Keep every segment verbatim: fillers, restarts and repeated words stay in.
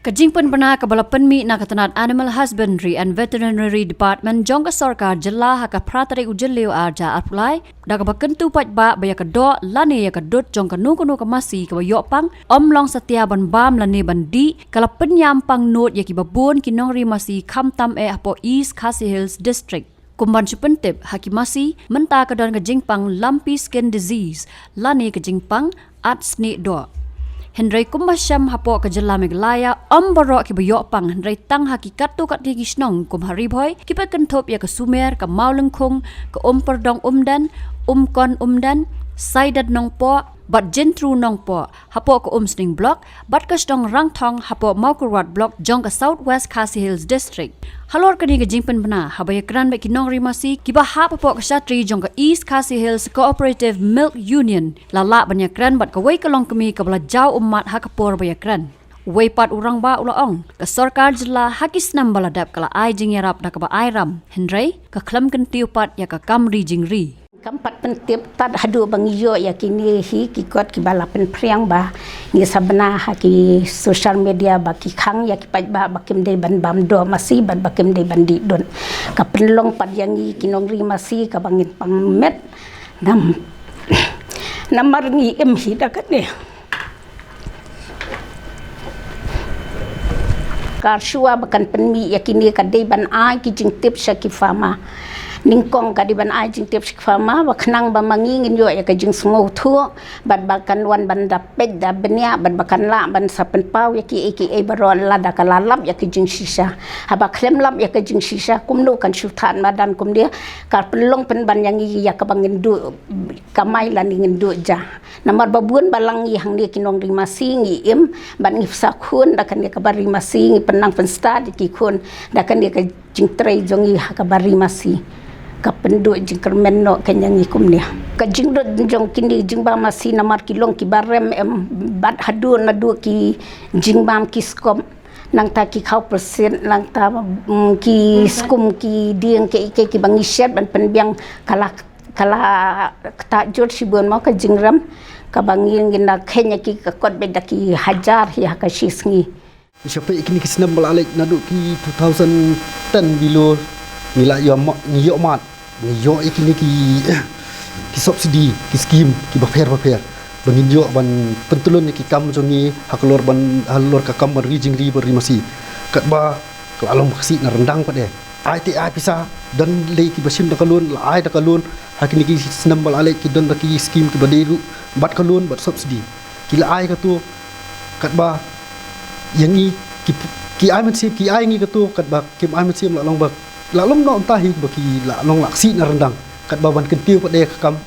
Ka jingpynbna kaba la pynmih na ka tnad Animal Husbandry and Veterinary Department jong ka sorkar jylla ha ka phra tarik u Jylliew arhajar arphew lai, da kaba kyntu paidbah ba ïa ka doh lane ïa ka dud jong kano kano ka masi kaba ïoh pang, ym long satia ban bam lane ban dih, ka la pynïam pangnud ïa kiba bun ki nongri masi khamtam eh hapoh East Khasi Hills District. Kum ban shu pyntip, ha ki masi mynta ka don ka jingpang lumpy skin disease lane ka jingpang at snieh doh. Hynrei kumba shem hapoh ka jylla Meghalaya, ym baroh kiba ïoh pang, hynrei tang ha ki katto katne ki shnong kum ha Ri Bhoi, kiba kynthup ïa ka Sumer, ka Mawlyngkhung, ka Umphyrnong Umden, Umkon Umden, Saidet Nongpoh bad Jyntru Nongpoh hapoh ka Umsning Block, bad ka shnong Rangthong hapoh Mawkyrwat Block jong ka South West Khasi Hills District. Halor kane ka jingpynbna, haba ïakren bad ki nongri masi kiba hap hapoh ka shatri jong ka East Khasi Hills Cooperative Milk Union, la lah ban ïakren bad kawei ka longkmie kaba la jaw ummat ha ka por ba ïakren. Uwei pat u rangbah u la ong, ka sorkar jylla ha ki snem ba la dep ka la ai jingïarap da kaba ai ram, hynrei ka khlem kyntiew pat ïa ka kam ri jingri. Kam pat pyntip tad haduh ba ngi ïoh ïa kine hi ki kot kiba la pynphriang ba ngi sa bna ha ki social media ba ki khang ïa ki paidbah ba kim dei ban bam doh masi bad ba kim dei ban dih dud. Ka pynlong pat ïa ngi ki nongri masi kaba ngin pang met. Nam, namar ngi im hi da kane. Ka shuwa ba kan pynmih ïa kine ka dei ban ai ki jingtip sha ki farmer. Nyngkong ka dei ban ai jingtip sha ki farmer ba khnang ba ma ngi ngin ïoh ïa ka jingsngewthuh bad ba kan wan ban da peit da bniah bad ba kan lah ban sa pynpaw ïa kiei kiei baroh lada ka la lap ïa ka jingshisha. Haba khlem lap ïa ka jingshisha kumno kan shu thad madan kumne, ka pynlong pynban ïa ngi ïa kaba ngin duh kamai lane ngin duh ja. Namar ba bun balang ngi hangne ki nongri masi ngi im bad ngi pynsa khun da kane kaba ri masi, ngi pynnang pynstad ïa ki khun da kane ka jingtrei jong ngi ha kaba ri masi. Ka pynduh jingkyrmen noh ka ïa ngi kumne. Ka jingdud jong kine jingbam masi namar ki long kiba rem em bad haduh naduh ki jingbam ki skop. Nangta ki khaw pyrsit, nangta, mm, ki skum ki dieng kiei kiei kiba ngi shet ban pynbiang ka la, ka la ktah jur shibun mo ka jingrem kaba ngi ngin da kheiñ ïa ki ka kot beit da ki hajar hi ha ka shi sngi. Sha phi kine ki snem ba la leit naduh ki two thousand ten below ngi la ïoh ma-, ngi ïoh mad. Ngi ïoh ïa kine ki, ki subsidy, ki scheme, kiba pher ba pher. Ba ngin ïoh ban pyntlun ïa ki kam jong ngi, halor ban, halor ka kam ban ri jingri ban ri masi. Katba, ka la long ba ka sih na ryndang pat eh. Ai te ai pisa, don lei kiba shim da ka loan, la ai da ka loan, ha kine ki snem ba la leit ki don da ki scheme kiba dei ruh, bad ka loan, bad subsidy. Ki la ai kato, katba, ïa ngi, ki, ki ai mynsiem, ki ai ngi kato, katba, kim ai mynsiem la long ba, la long noh mynta hi ba ki la long la sih na ryndang. Katba ban kyntiew pat eh ka kam,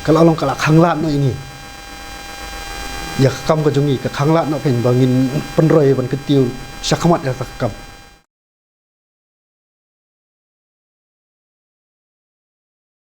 ka la long ka la khanglad noh ïa ngi. Ïa ka kam ka jong ngi, ka khanglad noh phin ba ngin pynroi ban kyntiew, shakhmat ïa ka kam.